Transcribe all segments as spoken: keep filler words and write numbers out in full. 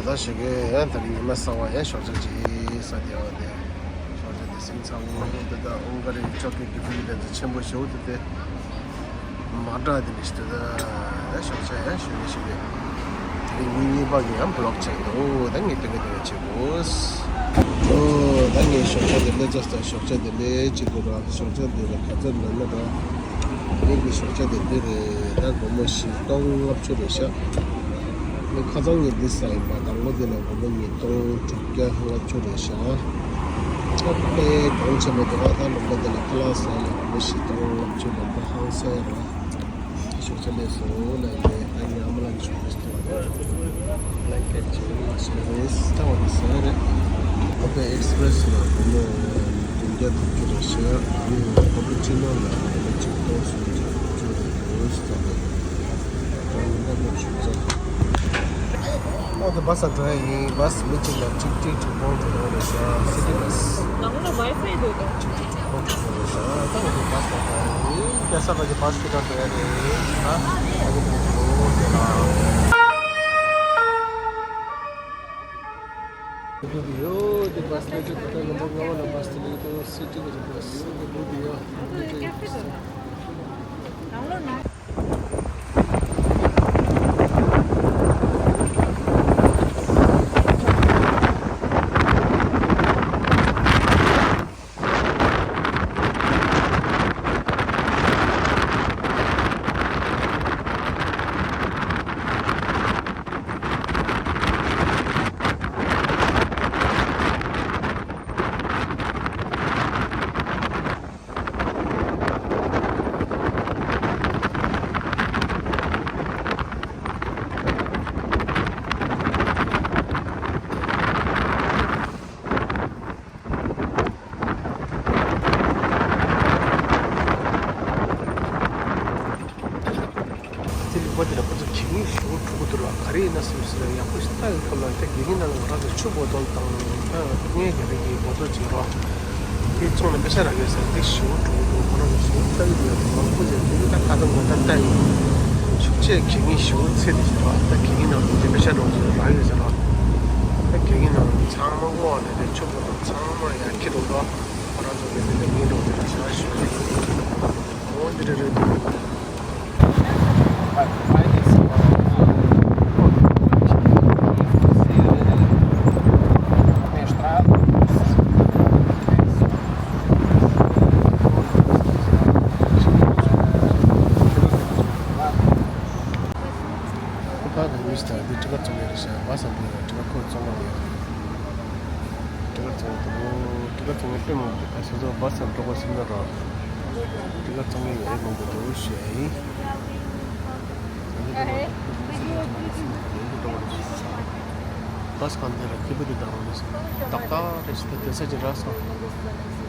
ད་ཞོགས་ཀས་ཡང་དེ་རིང་ཉི་མ་གསར་པ་ཡང་ཞོགས་ཇ་ཅིག་ཟ་བསྡད་པ་དེ། ཞོགས་ཇ་དེ་ཟིན་ཚར་འོང་། དེ་ད་ཨུན་ཀ་རི་ཅོ་ཀི་ཀི་ཕི་ལི་དེ་ཚོ་ཆེན་པོ་ཞེ་པོ་དེ་དེ་མ་འདྲ་དེ་ནི་ཞིག་དེ། ད་ཞོགས་ཇ་ཡང་ཞོགས་ཀས་ཞིག་རེད། དེ་རིང་ཉིན་གཉིས་པ་གི་ཡང་བི་ལོག་ཆགས་འདུག་ད་ངས་དེ་ག་དེ་ག་བྱེད་དགོས། ཨོ་ད་ངས་ཞོགས་ཇ་དེ་སླེབས་ཚར། ད་ཞོགས་ཇ་དེ་ལས་ཅི་འདུག་ར། ཞོགས་ཇ་དེ་ལ་ག་ཚོད་ལོན་ན་ར། ངེད་ཀྱི་ཞོགས་ཇ་དེ་འདི་རེད། ད་སྒོར་མོ་བཞི་སྟོང་ལྔ་བཅུ་རེད་ཤག་ངས་ཁ་སང་ངས་འདི་ཟ་ཡིན་པ། དང་པོ་དེ་ལ་སྒོར་མོ་ཉིས་སྟོང་དྲུག་བརྒྱ་ལྔ་བཅུ་རེད་ཤག་ད་དཔེ་གོང་ཆེན་པོ་འདུག་ད་ལོ་འགའ་དེ་ལ་ཁ་ལག་ཟ་ཡ་ལ་སྒོར་མོ་བཞི་སྟོང་ལྔ་བཅུ་ལོན་པ་ཧང་སང་ཡ་ར། ཞོགས་ཇ་ལས་སོ་ལ་ཡེ། ད་ངས་ཨ་མ་ལགས་ཀྱི་ཞོགས་ཇ་ཟ་བ་རེད། ལ་ཡེ་ཅིག་ལ་ཞོགས་རེད། ད་བ་ནི་ཟ་རེད། ཨོ་པེ་ཨེགས་པི་རེ་སི་ལ་སྒོར་མོ་བདུན་བརྒྱ་དྲུག་ཅུ་རེད་ཤག་ཨ་ནི་ཀོ་པུ་ཅི་ནོ་ལ་སྒོར་མོ་གཅིག་སྟོང་སུམ་བརྒྱ་དྲུག་ཅུ་རེད་འདུག་ཟེར་ནས། ད་ཡིན་ན་ལོ་ཞོགས་ཇ། ཨོ་དེ་བ་སི་ལ་འགྲོ་ཡ་ཡིན། བ་སི་མི་གཅིག་ལ་གཅིག་ཁྲི་དྲུག་སྟོང་དྲུག་སྟོང་རེད་ཤག་སི་ཊི་བ་སི། ནང་ལ་ཝའི་ཕའི་འདུག་ག་གཅིག་ཁྲི་དྲུག་སྟོང་དྲུག་སྟོང་རེད་ཤག་ད་ང་ཚོ་བ་སི་ལ་འགྲོ་ཡ་ཡིན། སྐྱ་ས་ཁ་གི་བ་སི་ཁྲིད་ན་འགྲོ་ཡ་རེད། ཨ་ཨ་ནི་འགྲོ་འགྲོ་དེ་ལ། འགྲོ་གི་ཡོད། དེ་བ་སི་ལ་འགྲོ་གི་ཡོད། ལམ་བར་ལྔ་པ་ལ་བ་སི་དེ་ལ་འགྲོ། སི་ཊི་ག་གི་བ་སི་འགྲོ་གི་ཡོད། དེ་ལུང་པ་འདི་ལ་ཁོ་ཚོ་གད་སྙིགས་ཞེ་པོ་འགྲོ་གི་འདུག་ར། ག་རེ་ཡིན་ན་སེམས་སུ་ར་ཡག་པོ་ཞིག་ལྟ་ཡི་ཐོག་ལ། ད་གད་སྙིགས་ནང་ལ་ང་རང་ཚོ་ཆུ་བོ་ཏོལ་དང་ད་ངས་ག་རེ་གི་བོ་ཏོལ་ཅིག་ར། དེ་བཙོང་ནས་པེ་ས་རག་ཡོད་ས་རེད། དེ་ཞེ་པོ་འགྲོ་གི་འདུག་ཁོ་རང་ཚོ་ཞེ་པོ་ལྟ་གི་འདུག་མང་པོ་ཅིག་དེ་ད་ཁ་ཏོན་གོ་ད་ལྟ་ཡི་ཤུགས་ཆེ་གད་སྙིགས་ཞེ་པོ་ཚེ་དེ་ཞིག་ར། ད་གད་སྙིགས་ནང་ལ་དེ་པེ་ས་འགྲོ་ཅིག་རག་ཡོད་ས་ར། ད་གད་སྙིགས་ནང་ལ་ཚང་མ་སྔོག་ནས་དེ་ཆུ་བོ་ཏོལ་ཚང་མ་ཡར་འཁྱེར་འགྲོ་གི་འདུག་ཁོ་རང་ཚོ་གི་དེ་ལས་ངན་འགྲོ་གི་རེད་ཤག་ཞུ་གི་ཡིན། འོ་འདི་འདྲ་རེད་འདུག་ཁོ་པ་དང་མི་ཞིག་དང་འདི་ཊི་ཀེ་ཊི་བཙོང་མཁན་རེད་ཤག་བ་སི་འདི་ཊི་ཀེ་ཊི་བཙོང་མཁན་རེད། ཊི་ཀེ་ཊི་བཙོང་གི་འདུག་ཊི་ཀེ་ཊི་བཙོང་མཁན་དཔེ་མང་པོ་འདུག་ད་སོ་སོ་བ་སི་འགྲོ་དགོས་ཟེར་ན་ར། ཊི་ཀེ་ཊི་བཙོང་མཁན་ཡོད་རེད། མང་པོ་འདུག་ཞུ་ཡ་ཡིན། བ་སི་གང་དེ་ར་སྐྱིད་པོ་དེ་དང་རེད། ཏག་ཏག་རེད་ཤག་ད་དེ་ས་ཅིག་རག་སོང་། ལེགས་དང་།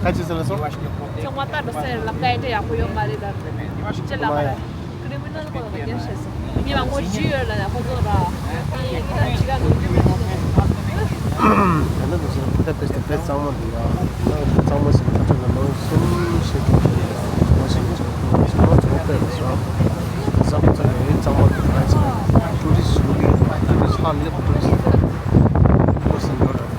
ཁ་ཅིག་ཟེར་ལ་སོང་། ཚང་མ་ལྟ་འགྲོ་སའི་ལམ་ཀ་ཨེ་འདྲ་ཡག་པོ་ཡོད་མ་རེད་ད། ཅི་ལབ་པ་རེད། ཀི་རི་མི་ནལ་ཁོ་ལ་འགན་ཤེས་སོང་། ངས་མང་པོ་ཞུས་ཡོད་ལ་ཡ་ཁོ་ཚོ་ར། ངས་ཁྱི་དང་ཅི་ག་ལོ་རྒྱུས་མེད་ཤེས་སོང་། ད་ནི་འདུག་ཟེར་ན་ད་དཔེ་དཔེ་གཙང་མ་འདུག་ཡ། ད་གཙང་མ་ཞིག་ཁ་ཐུག་ལ་ནང་གསུམ་ཞིག་གི་མ་ཞིག་ཚང་མ་ཚོ་དཔེ་ལ་སོང་། བཟང་ཚ་ཡོད་གཙང་མ་འདུག་ད་ཚ་ཊུ་རི་སི་ཊི་ཞུ་གི་ཡོད། ཊུ་རི་སི་ཊི་ཧ་ལས་པ་ཊུ་རི་སི་ཊི་ཁོ་སི་འགྲོ་ར།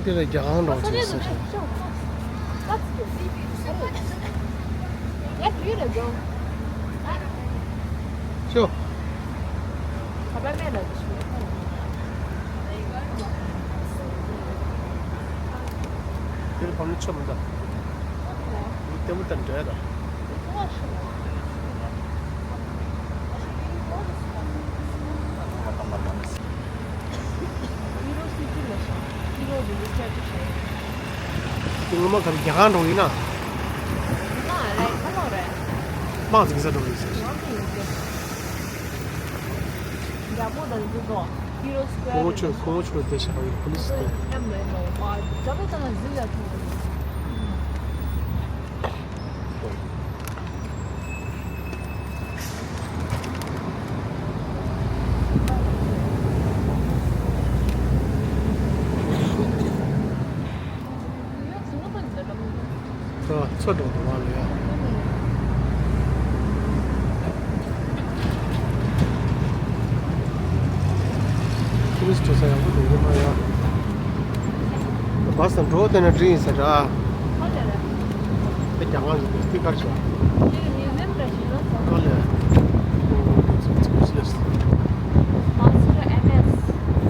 འདི་ལ་རྒྱ་གང་འདྲ་བ་ཅིག་ཟེར། ཤོ། འདིར་བབས་ན་ཆོ་མི་འདུག་མི་ལྟད་མོ་ལྟ་འདྲ་ད། དེ་ངོ་མ་ག་རེ་རྒྱ་གར་འགྲོ་ཡིན་ན། དམངས་ཚིག་ས་འགྲོ་ཡིན་ཟེར། གོང་ཆོས་གོང་ཆོས་དེ་ཤ་བའི་པོ་ལིས་དེ། ཚོ་འགྲོ་འདུག་བ་ལ་ཡ། ཁྱི་མི་སྤྲད་ས་ཡག་པོ་འདུག་ཡོད་མ་ཡ། བ་སང་འགྲོ་དེ་ན་འགྲིག་ཡིན་ས་ར། དེ་རྒྱ་གར་གྱི་སྟི་ཀར་ཞོག་ཨོ་ལེ། ཙི་ཙི་ཙི་ཙི།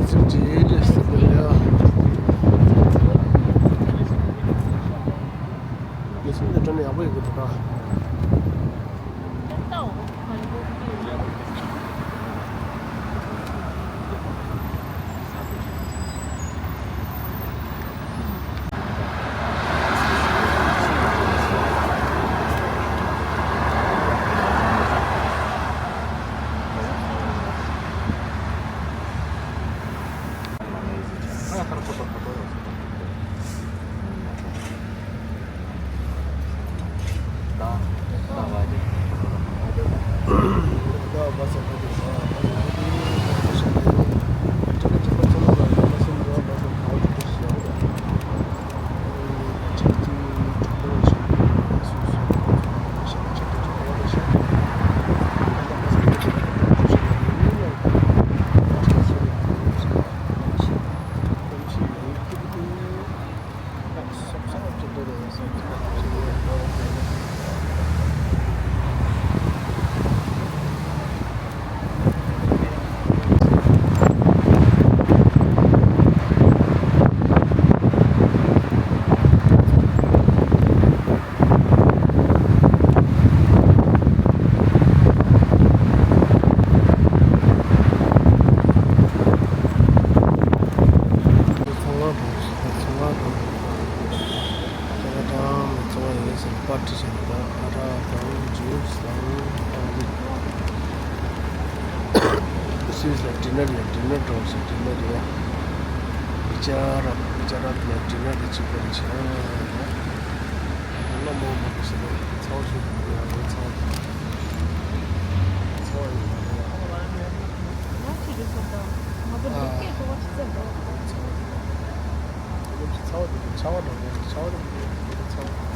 ཙི་ཙི་ལེ་སི་ཙི་ལེ་ཡ། ལེ་སི་ནི་དྲན་ཡག་པོ་ཡོད་གི་འདུག་ག་ཚོང་ལམ་དང་ཚོང་ལམ་དང་། ཁ་ཁ་དང་ཚོང་ཡིན་ཟེར་པར་ཁྲིད་བཞིན་པ་ཁ་ཁ་དང་ཇུས་དང་ཨ་ནི། སུས་ལ་ཌི་ནར་ཡ་ཌི་ནར་འགྲོ་ཟེར་ཌི་ནར་ཡ། བི་ཅ་ར་བི་ཅ་ར་ལ་ཌི་ནར་གྱི་ཆིག་པ་རེད་ཤག་ལ་མོ་མ་གི་ཞིག་རེད། ཚ་བ་ཞིག་ཡ་རེད། ཚ་བ་ཚ་བ་ཡིན་པ་རེད། ང་ཅི་རེད་ཟེར་ད། ང་ཚོ་འདི་སྐད་ཆ་བ་ཆི་ཟེར་ད། ཚ་བ་ཡིན་པ་རེད། ཚ་བ་འདུག་ཚ་བ་འདྲ་བོ་ཚ་བ་རེད་འདུག་ཚ་བ།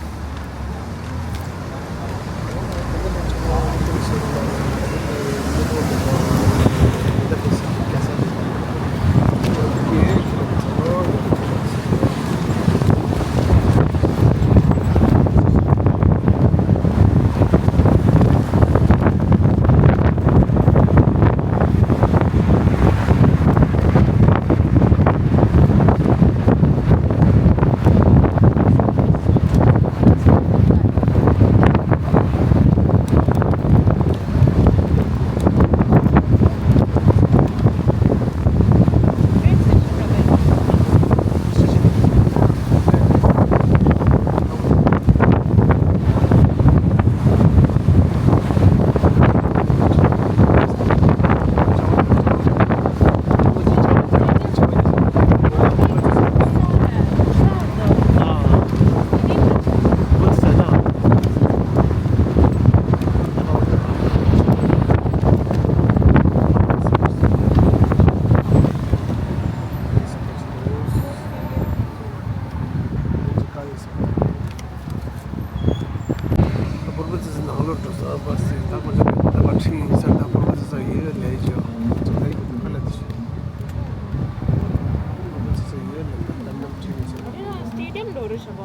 རེད་ཤག་པ།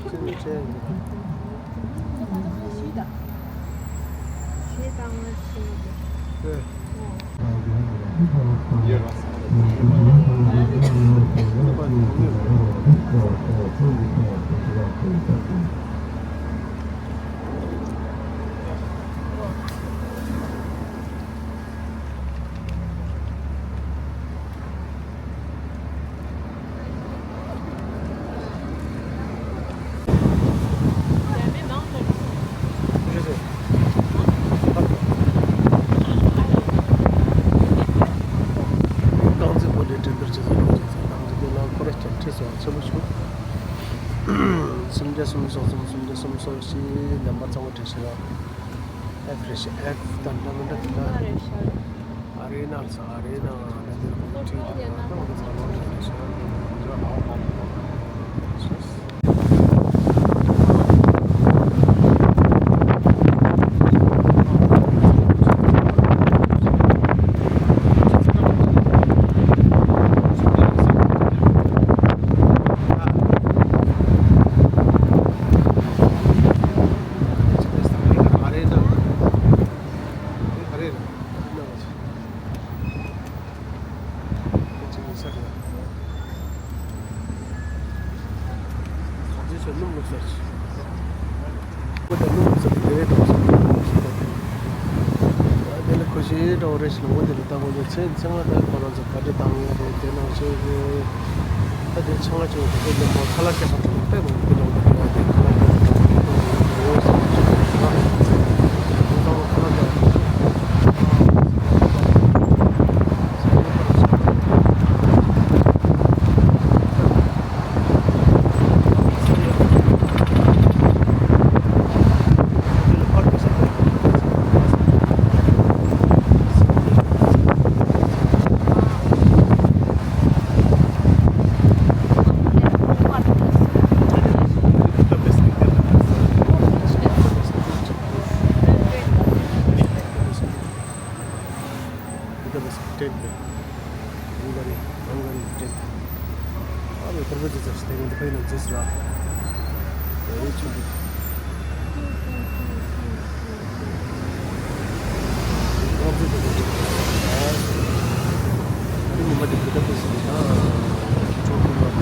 ཅི་ནས་བྱས་ཡིན། ད་ལྟ་ང་བཞི་དང་། བཞི་དང་ང་བཞི་ནས་རེད། རྐང་རྩེད་སྤོ་ལོའི་འགྲན་བསྡུར་བྱེད་ས་རང་བྱེད་ཚེ་རྐང་རྩེད་སྤོ་ལོ་ཁོ་ར་སྐྱབས་ཁྲིད་སོགས་ཆེན་པོ་བྱུང་། སུམ་བརྒྱ་སུམ་ཅུ་སོ་གསུམ། སུམ་བརྒྱ་སུམ་ཅུ་སོ་བཞི། ལན་པ་གཙང་པོ་བྲིས་ཤག་ཨེཕ་རེད་ཤག་ཨེཕ་དང་འདྲ་མི་འདྲ་དེ་འདྲ། ཨ་རེ་ན་ལ་ས་ཨ་རེ་ན་ལ་དེར་ཁོང་ཁྲིད་དེ་ན་ད་འོ་ན་ཚང་མ་བྲིས་ཤག་དེ་ལ་ཁོ་ཞིག་འདྲ་བོ་རེ་ཞིག་ལ་འོ་དེ་ལ་ལྟ་དགོས་ཡོད། ཚེ་ཚེ་སྔ་ད་ཁོ་རང་ཚོ་བར་ཆད་བཏང་ཡོད་རེད། དེ་ནང་བཞིན་གྱི་ད་དེ་ཆང་ལ་བཅོས་ཏེ་དེ་ལ་མོ་ཁ་ལག་བཤད་པ་དང་དཔེ་མང་པོ་དེ་ལ་འོ་དེ་ཁ་ལག་བཤད་པ་དང་དེ་ལ་འོ་ཟེར་བ་ཞིག་རེད། དེ་ཚང་མ་ཁ་ལག་བཤད་པ། ཨ་མའི་ཐུར་བུ་ཅི་ཙམ་ཞིག་དེ་ངོ་དུ་ཕ་ཡི་ན་རྗེས་ལ་ཨེ་ཆུ་གི་ཨོ་ཙི་དེ་དེ་དེ་ཨ་རི་ཉི་མ་དེ་བུ་ད་ཕེ་སི་ད་ཁྱོད་ཁོང་ལ་ད་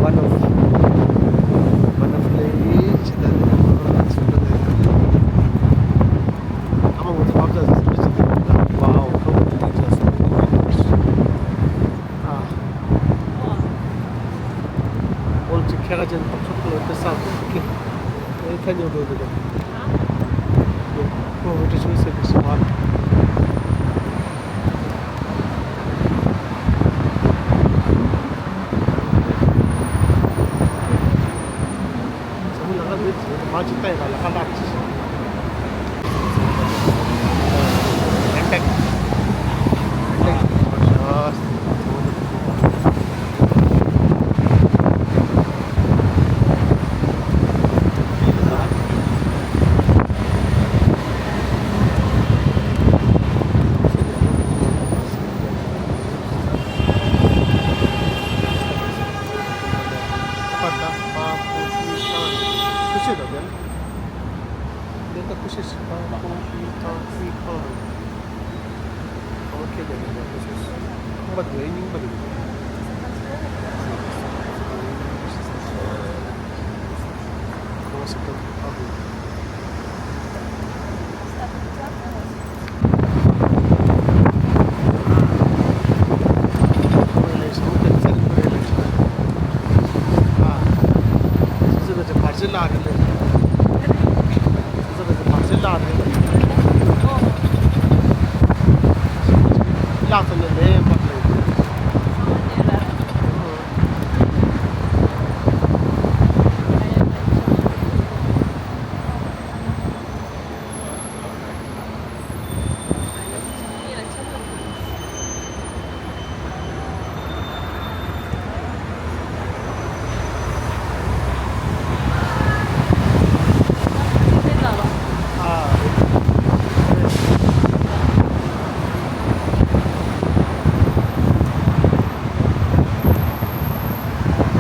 ཨོ་One of, one of the ཨ་མ་ང་ཚོ་ཕབ་ཚ་ཟེར་ཟེར་ཅིག་དེ་ཡིན་ད། Wow, how many meters? ཨོལ་ཅིག་ཁྱེད་ཀ་ཅན་ཕབ་ཚུགས་ལོ་དེ་ས་ཁུག་ཀི་ཨེ་ཐ་ཉོ་དོ་དེ་དེ་ཁོ་འོ་དེ་ཆུ་ཟེར་དེ་སོང་ཨ། རྙིང་པ་དེ་རྙིང་པ་རེད།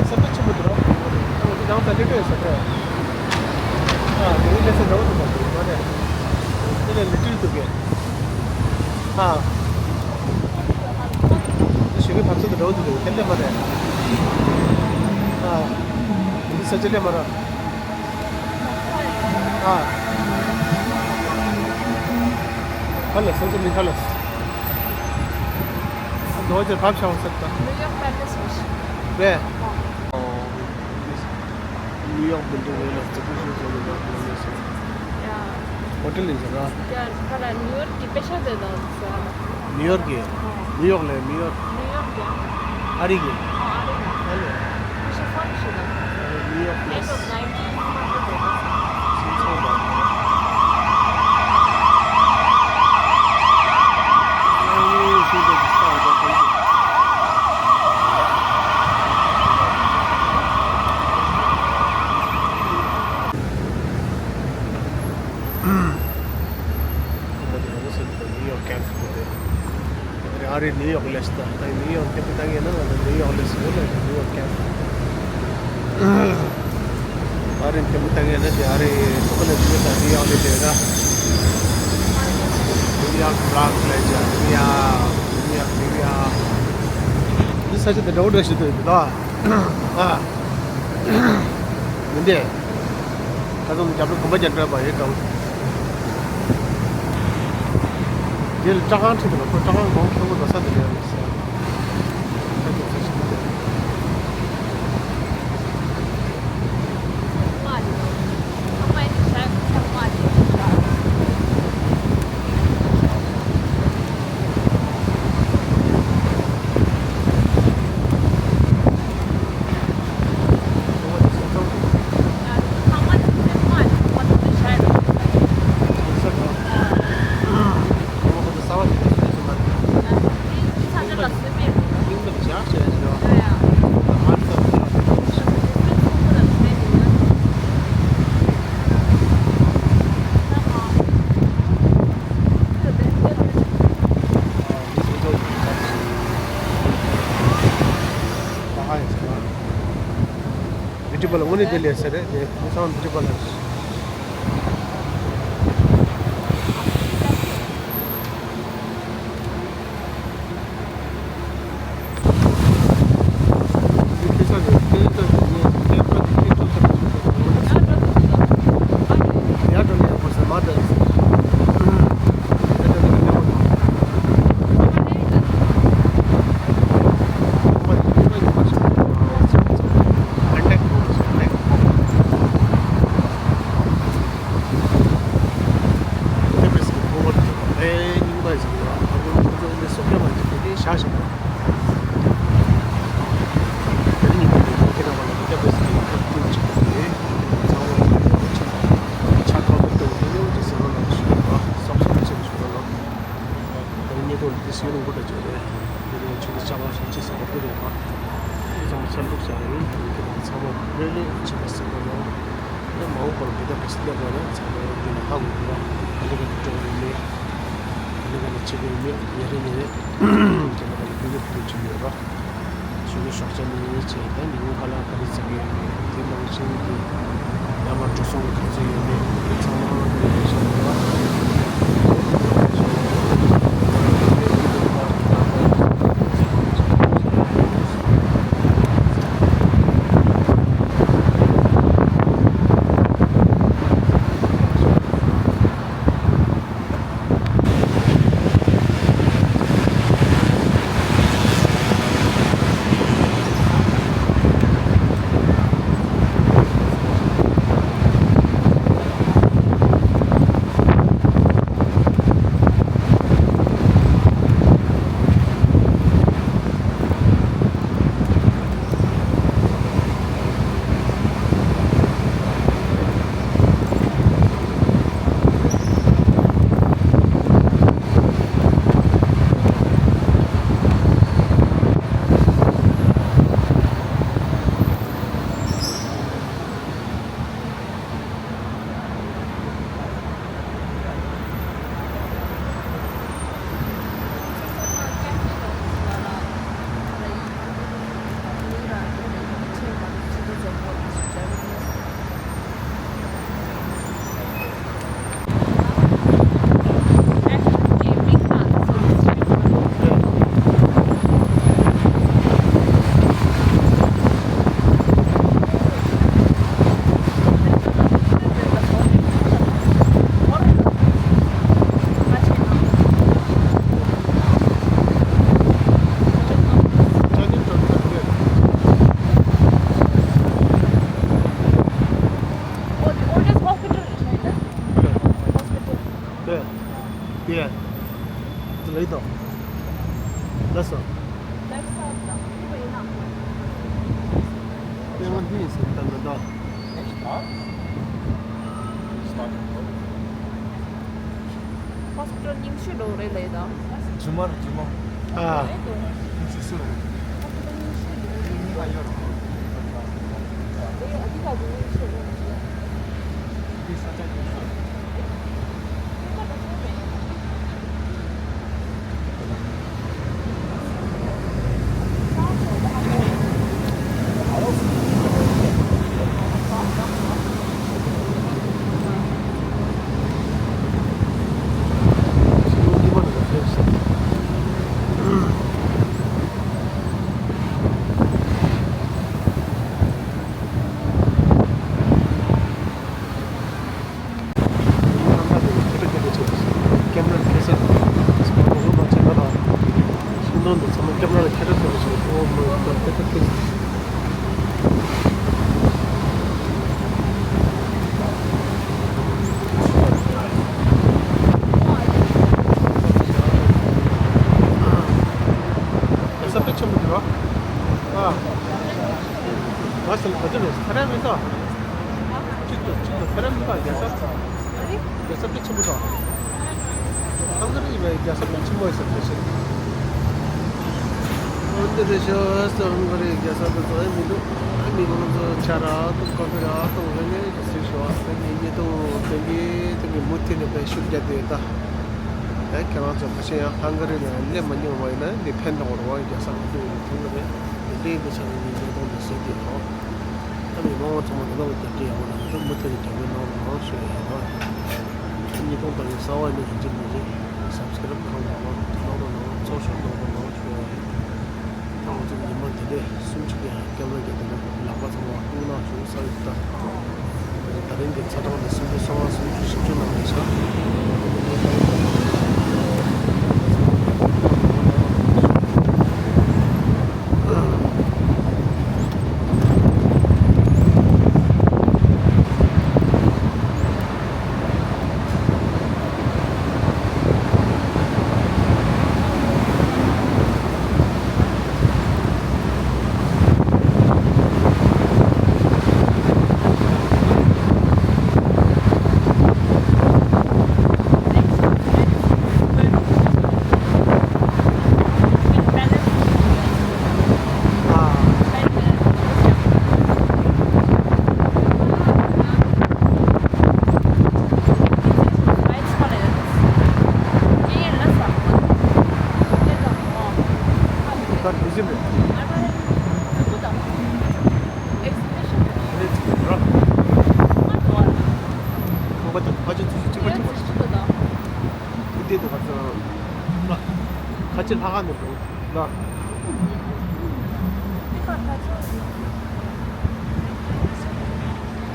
ས་ཆ་ཆེན་པོ་འདུག་ར། ཨ་འདི་ནང་ད་ལི་ཏོ་ཡོད་ས་རེད། ཨ་འདི་ནི་ལེ་ས་འདྲ་བོ་འདུག་ག་འདུག་མ་རེད། འདི་ལས་ལི་ཏིལ་འདུག་གས། ཨ་འདི་ཞོགས་ཀའི་བབས་ཚ་དང་འདྲ་བོ་འདུག་གས། དེ་ལས་མ་རེད། ཨ་འདི་ས་ཆ་ལས་མ་རེད། ཨ་ཁ་ལ་ས་ཆ་མི་ཁ་ལ། ཨ་འདི་བ་ཅིར་བབས་ཤག་ཟེར་ད། ནིའུ་ཡོག་པ་ལ་སོང་ཤག་རེད། ཨོ། New York building ལ་ལ་རྩེ་ཕུད་ཤོད་ཟེར་ནས་ལ་ལ་ལ་ཟེར། ཡ། ཧོ་ཊེལ་ཡིན་ཟེར་ར། ཡ་ཁ་ལ་ནིའུ་ཡོག་གི་པེ་ཤ་དེ་དང་ཟེར་ར། ནིའུ་ཡོག་གི། ཨོ། ནིའུ་ཡོག་ལ་ནིའུ་ཡོག་ནིའུ་ཡོག་གི། ཨ་རི་གི། ཨོ་ཨ་རི་གི། ཨ་ལེ། པེ་ཤ་ཧྥམ་ཤི་དང་། ཨ་ལེ་ནིའུ་ཡོག་པེ་ཤ། Eight of nineteen hundred ལ་ཟེར། སིང་ཚང་དང་། ཨ་རི་ནིའུ་ཡོག་ལས་ད་ད་ནིའུ་ཡོག་དེ་ད་ཡིན་ན་ང་ཚོ་ནིའུ་ཡོག་ལས་ཡོད་ལ་ནིའུ་ཡོག་ཀེམ། ཨ་རི་དེ་མི་ལྟ་མཁན་ནི་དེ་ཨ་རི་ཐོག་ལ་ཡོད་ད་ནིའུ་ཡོག་ལས་དེ་ད། ནིའུ་ཡོག་བྷ་རོང་སི་ལས་ཀྱང་ནིའུ་ཡོག་ནིའུ་ཡོག་ནིའུ་ཡོག་འདི་ས་ཆ་དེ་འདྲ་བོ་འདྲ་ཞིག་འདུག་ད། ཨ། མི་འདི། ཁ་སང་རྒྱབ་ལོགས་གོམ་པ་རྒྱག་འགྲོ་བ་ཡོད་དང་། དེ་ལ་སྐྲ་ཁང་ཁྲིད་དང་ཁོ་སྐྲ་ཁང་གོང་ཁེ་པོ་འགྲོ་ས་དེ་འདྲ་ཡོད་ཟེར། ཁ་སང་ས་ཞིག་འདུག་བི་ཊི་པ་ལ་དངོས་གནས་དེ་ལས་ས་རེད་དེ་མི་ཚང་བི་ཊི་པ་ལ། ཨེ་རྙིང་པ་ཞིག་ཡོད། ཨ་ཁུ་ཁོ་ཚོ་ནི་བཟོ་མཁན་མ་འཇུག་དེ་ནས་བཞག་བཞག་པ། དེ་རིང་ཉིན་མོ་དེ་ཁྱེད་རང་བ་ལ་མི་འདྲ་བའི་སྐད་ཁ་ཐུག་ཅིག་དང་དེ་ཚང་མ་ཆ་ཐོག་ཏུ་དེ་ནས་འོ་ཅི་ཟེར་བ་ལ་ཞུ་བ་སོགས་སོགས་ཆེ་ཞུ་བ་ལ། ད་རིང་ཉིན་ཐོག་འདི་སུ་ཡོང་གོ་འདྲ་བྱས་རེད། དེ་རིང་ཆུ་ཚོད་ཆ་ག་ཞིག་ཅི་ཟེར་བ་དེ་རེད་བ། ཚང་མ་ཆ་འདུག་བྱ་རེད། ཁྱེད་རང་ཚང་མ་རེ་རེ་ཆེ་བ་ཟེར་བ་ལ། ད་མ་འོངས་པར་འདི་འདྲ་ག་ཚོད་སླེབས་པ་ན་ཚང་མ་འདི་ལ་ཧ་གོ་དགོས་པ། ག་ལེ་ག་ལེ་འགྲོ་གི་ཡོད་མེད། ག་ལེ་ག་ལེ་བྱེད་ཀྱི་ཡོད་མེད། ཉིན་རེ་ཉིན་རེ་ཁྱེད་རང་ལ་བི་ཌི་ཡོ་ཕུལ་བྱེད་ཀྱི་ཡོད་ར། གཞུག་གི་ཞོགས་ཇ་ནས་བྱས་ད་ཉིན་གུང་ཁ་ལག་ག་རེ་བཟས་ཀྱི་ཡོད་མེད། དེ་ནང་བཞིན་གྱི་ཡར་མར་འགྲོ་སོང་གི་ག་ཚོད་ཡོད་མེད། དེ་ཚང་མ་འདི་ལ་ཡོད་བཞག་ཡོད་ར། དེ་ལས་དོ། ལགས་སོ། པད་མ་ཧི་ཟེར་ད་ན་ད། ཧོ་སི་པི་ཊལ་ཉིན་ཤས་འགྲོ་རེད་ལས་ད། ཇུ་མ་ར་ཇུ་མ། ཨ། རེད་དོ། ཉིན་ཤས་སུ་རེད། ཧོ་སི་པི་ཊལ་ཉིན་ཤས་འགྲོ་རེད། ཉིན་ཤས་ཡོད་རེད། དེ་ཨ་ཏི་ཀ་གི་ཉིན་ཤས་རེད། དེ་ས་ཆ་ཉིན་ཤས། རྒྱལ་ས་དཔེ་ཆེན་པོ་འདུག་ཨ། ང་ཟེར་ན་ག་དུས་རེད། ཐ་ར་མེད་ད། གཅིག་ཏུ་གཅིག་ཏུ་ཐ་ར་མེད་ད། རྒྱལ་ས། རྒྱལ་ས་དཔེ་ཆེན་པོ་དང་། ཧང་ག་རི་ཡིན་པའི་རྒྱལ་ས་དཔེ་ཆེན་པོ་ཡིན་ཟེར་དེ་བཞིན། འོན་ཏེ་རེ་ཞོ་ཟེར་ཧང་ག་རིའི་རྒྱལ་ས་དེ་ཚོ་ཡང་མི་འདུག་ཨ་མི་མང་ཚོ་ཇ་རག་འཐུང་ཀ་ཕེ་རག་འཐུང་རེ་ནས་ཟེར་ཞོ་ཨ་ཟེར་ནས་ཉིས་སྟོང་བདུན་གྱི་དེ་གི་མུ་མཐུད་ནས་དཔེ་ཤུགས་རྒྱག་དེ་ད། ཨེ་ཁྱེད་རང་ཚོ་ཁ་ཤས་ཡང་ཧང་ག་རི་ལ་སླེབས་མ་མྱོང་བ་ཡིན་ན་འདི་ཕན་ཐོགས་རོགས་རྒྱལ་ས་ང་ཚོ་ཡོད་ཐུང་གི་རེད། དེ་འདྲའི་འདི་ཆ་ནས་ཉིན་ཉིས་སྟོང་དུ་ཟེར་གྱི་ཡོད། ཨ་མི་མང་བ་ཚང་མ་འདི་ལ་རྒྱབ་སྐྱོར་ཡག་པོ་གནང་གི་འདུག་མུ་མཐུད་ནས་རྒྱབ་སྐྱོར་གནང་རོགས་གནང་ཞུ་ཡ་ཡིན་ན། ཉིས་སྟོང་ལྟ་བུའི་གསར་བ་ནི་ཡིན་གཅིག་མིན་གཅིག་སབ་སི་ཀ་རབ་གནང་རོགས་གནང་གནང་རོགས་གནང་ཚོགས་ཞུགས་གནང་རོགས་གནང་ཞུ་ཡ་ཡིན། ད་ང་ཚོ་ཉི་མ་འདི་འདྲའི་སུམ་ཅུ་གི་སྐྱབས་ལ་རྒྱ་དེ་ན་ལག་པ་ཚང་མ་བཀུག་གནང་ཞུ་ས་ཡོད་ད། ད་རིང་གི་ཚ་གྲང་དེ་སུམ་ཅུ་སོ་ལྔ་སུམ་ཅུ་བཞི་བཅུ་ནང་ལ་ཆགས། ཁ་ཆེ་ལྷ་ཁང་ནས་འགྲོ་ལ།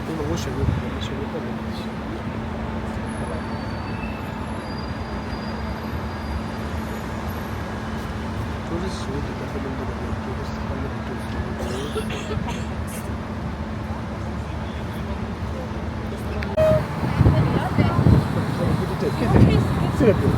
དེ་ནང་ལོགས་ཞོགས་ཀས་ཞོགས་ཀས་བལྟ་ནས། ཊུ་རི་སི་ཞིག་གི་ད་ལྟ་ལུང་པ་ནང་ལ་ཊུ་རི་སི་ཧ་ལས་པའི་ཊུ་རི་སི་ཡོང་གི་འདུག་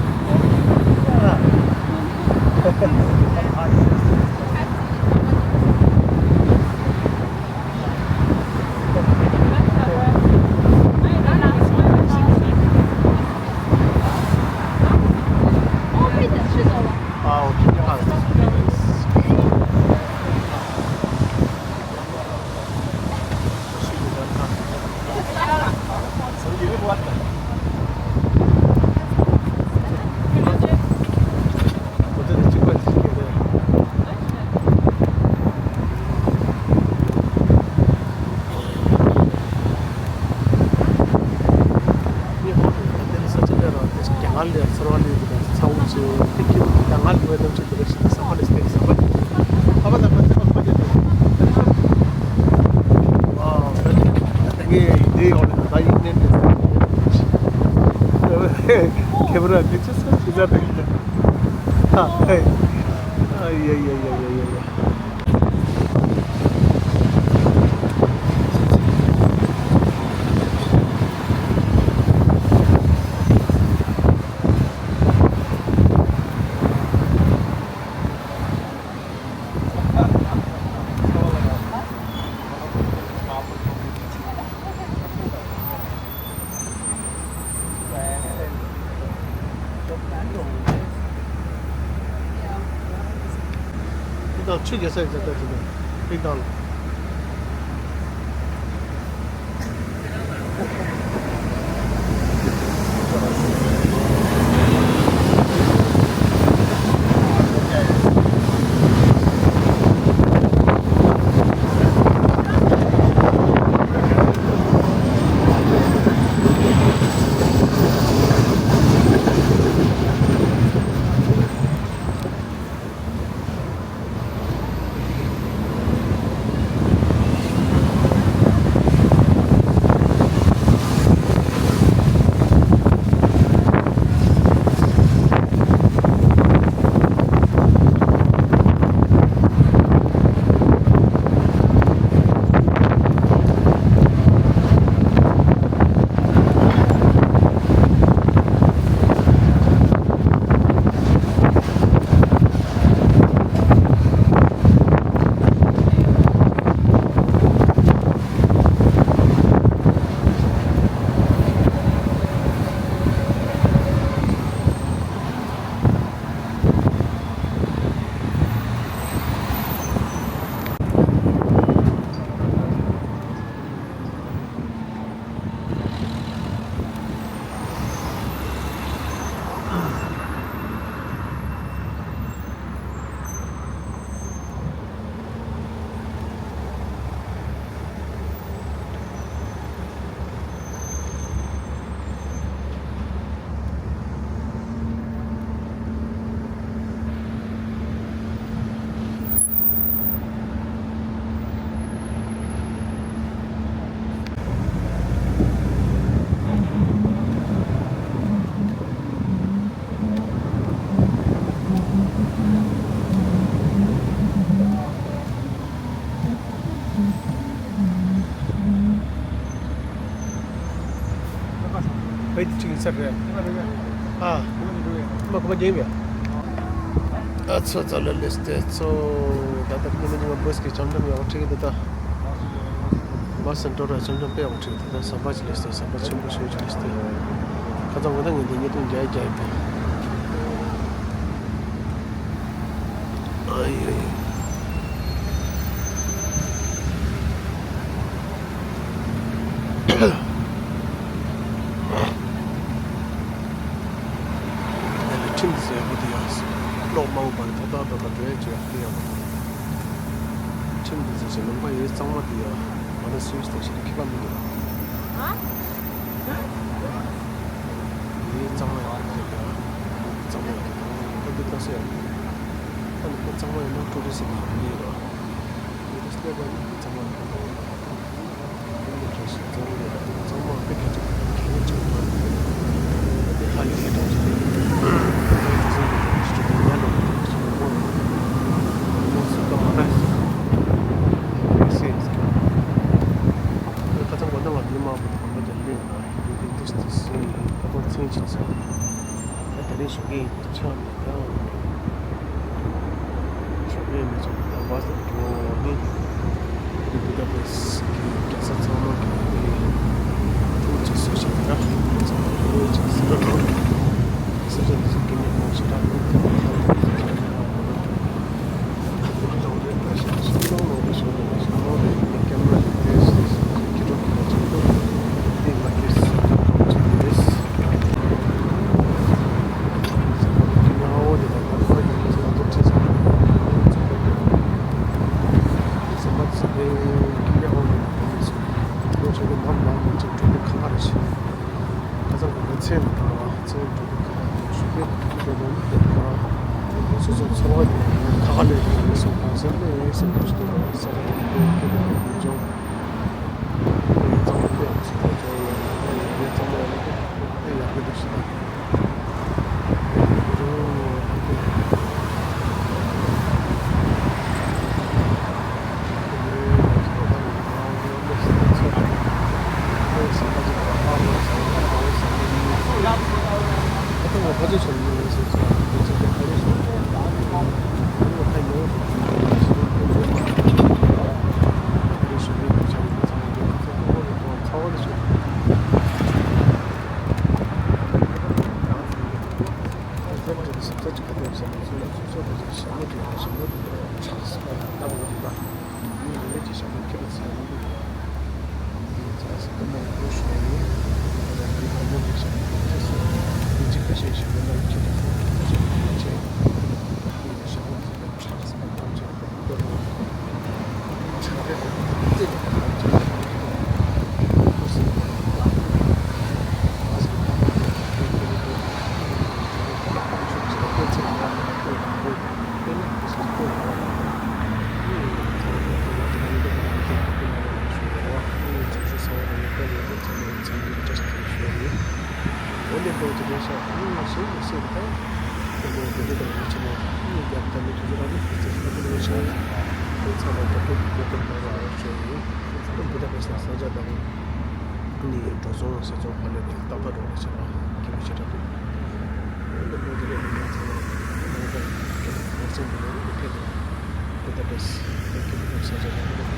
ཁེ་བོ་ར་དེ་ཆི་ཟེར་ཆི་ཟེར་དེ་ཨ་ཡ་ཡ་ཡ། དང་ཆུ་རྒྱག་ས་ཡིན་ཙང་ད་ཅི་ནས་ཕིག་དང་ལ། བོད་ཀྱི་ཁྲིག་ཡིན་ས་རེད། ཨ། མ་གོ་མ་རྒྱན་བས། ཨ་ཚོ་ཙ་ལ་ལེ་སྟེ་ཚོ། ད་ལྟ་ཉི་མ་ཉི་མ་བྷ་སི་གི་འཆམ་འཆམ་ཡག་པོ་ཁྲིད་ཀྱི་འདུག་ད། བྷ་སི་འགྲོ་ར་འཆམ་འཆམ་དཔེ་ཡག་པོ་ཁྲིད་ཀྱི་འདུག་ད་ཟམ་པ་ཅིག་ལེ་སྟེ་ཟམ་པ་ཆེན་པོ་ཞེ་པོ་ཅིག་ལེ་སྟེ། ཁ་ཚང་ང་ད་ངས་འདི་ཉིས་སྟོང་བརྒྱ་བརྒྱ་ཡིན་པས། ཨ་ཡོ་ཡོ། ཁྲིམས་ཟེར་བ་དེ་ཡང་གློག་མང་པོ་ད་ད་ད་ད་འགྲོ་ཡ་ཅིག་ཡོད་པ། ཁྲིམས་དེ་ཟེར་ཞིང་ལུང་པ་ཡོད་གཙང་མ་དེ་ཡང་མ་ན་སུའི་སྟེ་ཞིག་ཁྱད་པར་མི་འདུག་ཡོད་གཙང་མ་ཡོད་ཟེར་ཡ། གཙང་མ་ཡོད་ད་འདི་ལྟ་སོ་ཡ། ད་ལུང་པ་གཙང་མ་ཡོད་ན་ཊུ་རི་སི་ཊི་ཡོད་རེད། ཊུ་རི་སི་ཊི་སླེབས་པ་ནི་གཙང་མ་ཡོད་ད། ད་ད་རིང་ཞོགས་ཀས་ཡིན་ཆགས་མེད་ད། ཞོགས་ཀས་མི་ཚོགས་ད་བ་སི་འགྲོ་ནི། འདི་བུ་ད་བེས་གི་གྲྭ་ས་ཚང་མ་གི་ཨུ་ཅི་སོ་ཞིག་ད་ཚང་མ་ཨུ་ཅི་སི་ར་ལོ། སེ་ཅན་འདི་ཚོ་གི་ནི་ཁོང་ཞེ་དྲག་ཨུ་ཅི་སི་ར་ལོ། སོ་སོའི་འཚོ་བ་ཡོང་ཁ་ཁ་ལས་ཡོང་སེམས་ཁོང་སེམས་ནས་སེམས་ཁོང་སེམས་ནས་སེམས་ཁོང་སེམས་ནས། ཅིག་ག་དུས་ཟེར་ན་སོ་སོ་སོ་སོ་དེ་ཚོ་ཞྭ་མོ་དེ་ཡང་ཞྭ་མོ་དེ་ཕྱག་ཕྱག་ལྟ་བུ་ལ་འདུག་པ། ངས་ངེད་ཀྱི་ཞྭ་མོ་ཁྱེད་ལ་ཟེར་ཡོང་གི་ཡིན། ཚ་ས་ལྟ་མོ་རུ་ཤོར་ཡོད། ང་རང་གི་ལྷ་མོ་གི་ཞྭ་མོ་དེ་ཚོ་ངས་ཅིག་ཁ་ཤས་ཤིག་ཡོད་ན་ཁྱེད་ལ་ཟེར་ཁྱེད་ལ་ཟེར་ཁྱེད་ལ་ཟེར། ངས་ཞྭ་མོ་དེ་ཚོ་ཕྱག་ཕྱག་ལྟ་བུ་ཅིག་འོན་ཏེ་ཁོང་ཚོ་ལས་ཤག་ཨུ་ཞེས་ཞེས་ཟེར་ཏེ། ཁོང་ཚོ་བོད་དོན་དང་མི་ཆེན་མོ་ཨུ་རྒྱབ་དང་མི་ཐུབ་ཚོད་རང་ནི་ཁོང་ཚོ་ལྷ་ཁུལ་ལས་ཤག་ཁོང་ཚང་མ་བོད་དོན་བོད་དོན་དང་རང་རང་ཤོར་ཡོད། ཁོང་བུ་ད་པེ་ས་ས་ཆ་དང་ནི་འགྲོ་སོང་ས་ཚོགས་པ་ལས་ཏག་ཏག་འགྲོ་ལས་ཤག་ཁེ་མི་ཤེས་ད་དུ། འོན་ཏེ་ཁོང་ཚོ་ལས་མི་ཉག་ཚང་མ་ཁོང་ཚོ་ཁེ་མི་ཤེས་ད་དུ་ཁེ་མི་ཤེས་ད་དུ།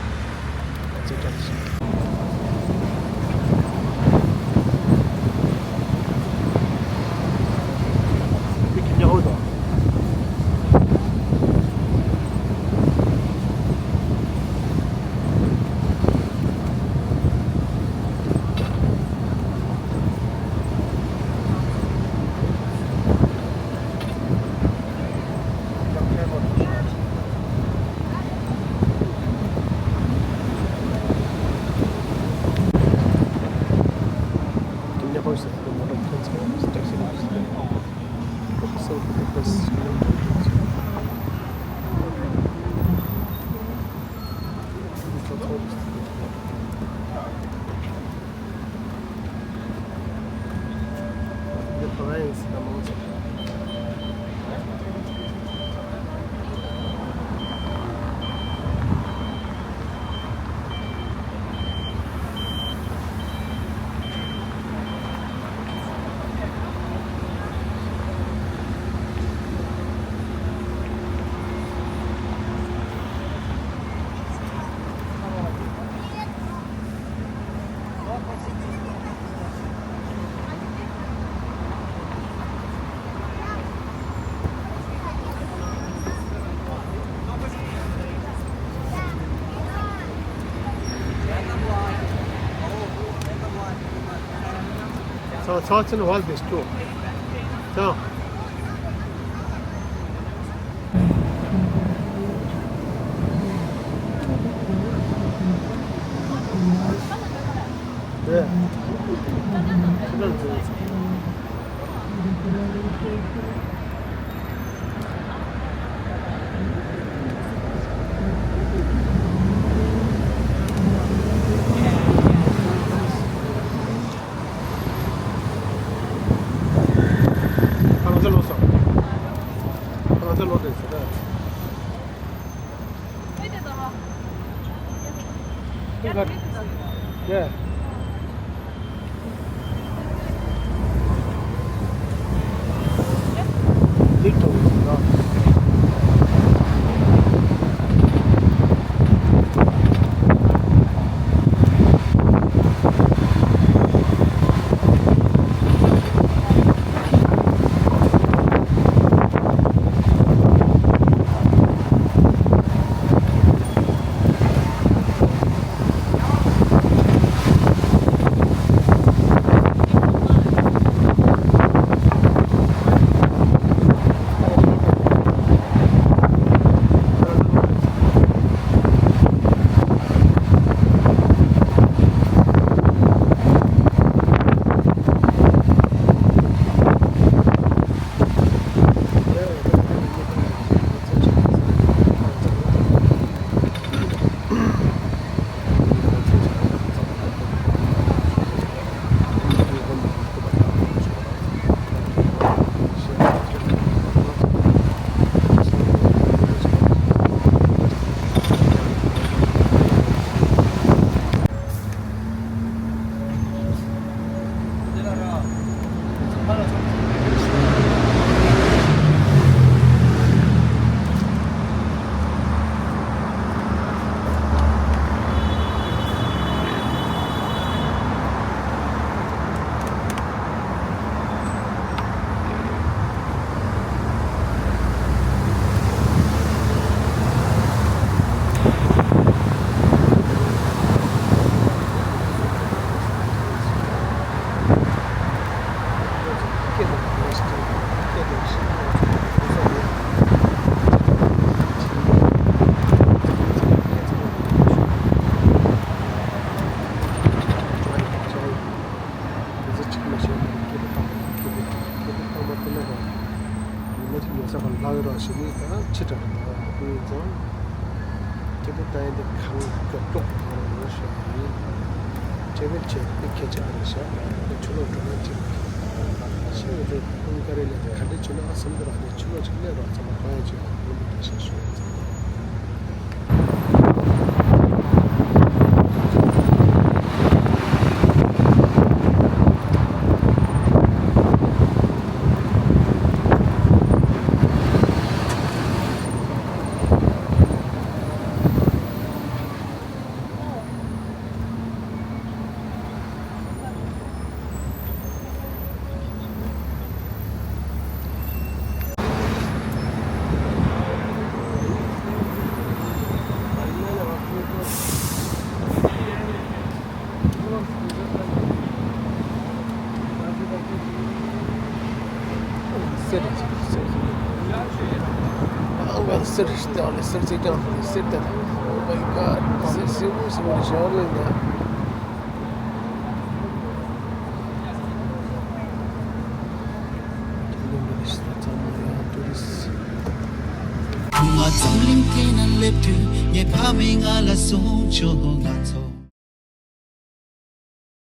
So, thoughts and all this too. So. Yeah. Yeah. ས་ག་ལྷག་རོགས་ཞེས་ནི་ད་ཕྱི་དྲག་ཏུ་ཡོང་ཙང་། སྐྱིད་པོ་ལྟ་ཡིན་དེ་གང་གི་ཀློག་ཐང་རུ་ཞེས་ཡིན། ཅེ་བེད་ཅེ་པི་ཁེ་ཆ་རེ་ཤག་ཆུ་ལོག་འགྲོ་ན་ཅིག་ཤིང་རེ་ཀུན་དཀའ་རེ་ལས་ག་འདྲ་ཆུ་ལོག་སེམས་འདུལ་ར་ནས་ཆུ་ལོག་ཅིག་སླེབས་རོགས་ཚང་མ་གང་ཡང་ཅིག་ཡོང་མི་འདུག་ཞེས་ཞུ་ཡིན། Oh my God, གསེར་གསེར་གསེར་གསེར་གསེར་གསེར་གསེར་གསེར་གསེར། ང་འཛམ་གླིང་སྟེང་ན་སླེབས་དུས་ངའི་ཕ་མས་ང་ལ་གསུངས་བྱུང་། ང་ཚོ།